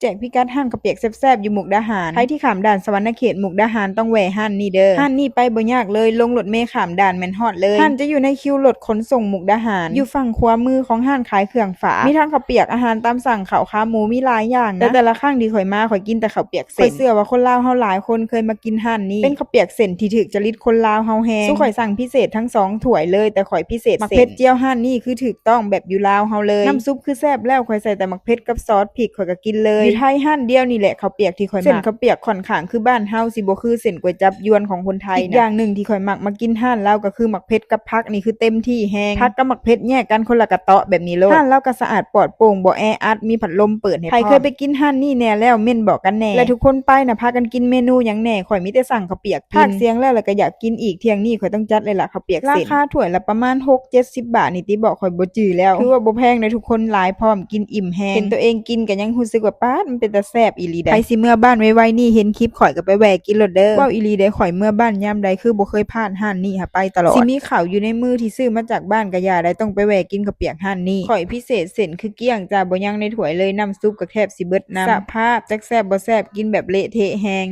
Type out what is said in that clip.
ແຈກພິກັດຮ້ານເຂົ້າປຽກແຊບໆ ຢູ່ມຸກດາຫານ. ໃຜທີ່ຂ້າມດ່ານສະຫວັນນະເຂດ ມຸກດາຫານ ຕ້ອງແວະຮ້ານນີ້ເດີ. ຮ້ານນີ້ໄປບໍ່ຍາກເລີຍ, ລົງລົດເມຂ້າມດ່ານແມ່ນຮອດເລີຍ. ຮ້ານຈະຢູ່ໃນຄິວລົດຂົນສົ່ງມຸກດາຫານ ຢູ່ຝັ່ງຂວາມືຂອງຮ້ານຂາຍເຄື່ອງຝາກ. ມີທັງເຂົ້າປຽກ, ອາຫານຕາມສັ່ງ, ເຂົ້າຂາໝູ, ມີຫຼາຍຢ່າງນະ. ແຕ່ແຕ່ລະຄັ້ງທີ່ຂ້ອຍມາ, ຂ້ອຍກິນແຕ່ເຂົ້າປຽກເສັ້ນ. ຂ້ອຍເຊື່ອວ່າຄົນລາວເຮົາຫຼາຍຄົນເຄີຍມາກິນຮ້ານນີ້. ເປັນເຂົ້າປຽກເສັ້ນທີ່ຖືກຈະລິດຄົນລາວເຮົາແຮງ. ຊຸມຂ້ອຍສັ່ງພິເສດທັງສອງຖ້ວຍເລີຍ, ແຕ່ຂ້ອຍພິເສດເສັ້ນ. ໝາກເຜັດຈຽວຮ້ານນີ້ຄືຖືກຕ້ອງແບບຢູ່ລາວເຮົາເລີຍ. ນ້ຳຊຸບຄືແຊບແລ້ວ, ຂ້ອຍໃສ່ແຕ່ໝາກເຜັດກັບຊອສພິກ ຂ້ອຍກໍກິນເລີຍ. ຢູ່ໄທຮ້ານດຽວນີ້ແຫຼະເຂົ້າປຽກທີ່ຂ້ອຍມັກ. ເສັ້ນເຂົ້າປຽກຂ້ອນຂ້າງຄືບ້ານເຮົາ, ຊິບໍ່ຄືເສັ້ນກ໋ວຍຈັບຢວນຂອງຄົນໄທນະ. ອີກຢ່າງໜຶ່ງທີ່ຂ້ອຍມັກມາກິນຮ້ານລາວກໍຄືໝາກເຜັດກັບຜັກນີ້ຄືເຕັມທີ່ແຮງ. ຜັກກັບໝາກເຜັດແຍກກັນຄົນລະກະເຕາະແບບນີ້ໂລດ. ຮ້ານລາວກໍສະອາດປອດໂປ່ງ, ບໍ່ແອອັດ, ມີພັດລົມເປີດໃຫ້ພ້ອມ. ໃຜເຄີຍໄປກິນຮ້ານນີ້ແດ່ແລ້ວ ເມັ້ນບອກກັນແດ່. ແລະທຸກຄົນໄປນະ ພາກັນກິນເມນູຫຍັງແດ່? ຂ້ອຍມີແຕ່ສັ່ງເຂົ້າປຽກກິນ. ພາກສຽງແລ້ວ ແລ້ວກໍຢາກກິນອີກ. ທ່ຽງນີ້ຂ້ອຍຕ້ອງຈັດເລີຍລະເຂົ້າປຽກເສັ້ນ. ລາຄາຖ້ວຍລະປະມານຫົກເຈັດສິບບາດນີ້ຕິ ບໍ່ ຂ້ອຍບໍ່ຈື່ແລ້ວ. ຖືວ່າບໍ່ແພງໃດ, ທຸກຄົນຫຼາຍພ້ອມ, ກິນອີ່ມແຮງ. ເຫັນໂຕເອງກິນກໍຍັງຮູ້ສຶກວ່າ ປາດ ມັນເປັນຕາແຊບອີ່ຫຼີໃດ໋. ໃຜຊິເມືອບ້ານໄວໆນີ້ ເຫັນຄລິບຂ້ອຍກໍໄປແວ່ກິນໂລດເດີ. ເວົ້າອີ່ຫຼີໃດ໋, ຂ້ອຍເມືອບ້ານຍາມໃດຄືບໍ່ເຄີຍພາດຮ້ານນີ້ຫາ ໄປຕະຫຼອດ. ຊິມີເຂົ້າຢູ່ໃນມືທີ່ຊື້ມາຈາກບ້ານກໍຢ່າໃດ, ຕ້ອງໄປແວ່ກິນເຂົ້າປຽກຮ້ານນີ້. ຂ້ອຍພິເສດເສັ້ນຄືກ້ຽງຈ້າ, ບໍ່ຍັງໃນຖ້ວຍເລີຍ, ນ້ຳຊຸບກໍແທບຊິເບິດນຳ. ສະພາບ ຈັກແຊບບໍ່ແຊບ, ກິນແບບເລະເທະແຮງ.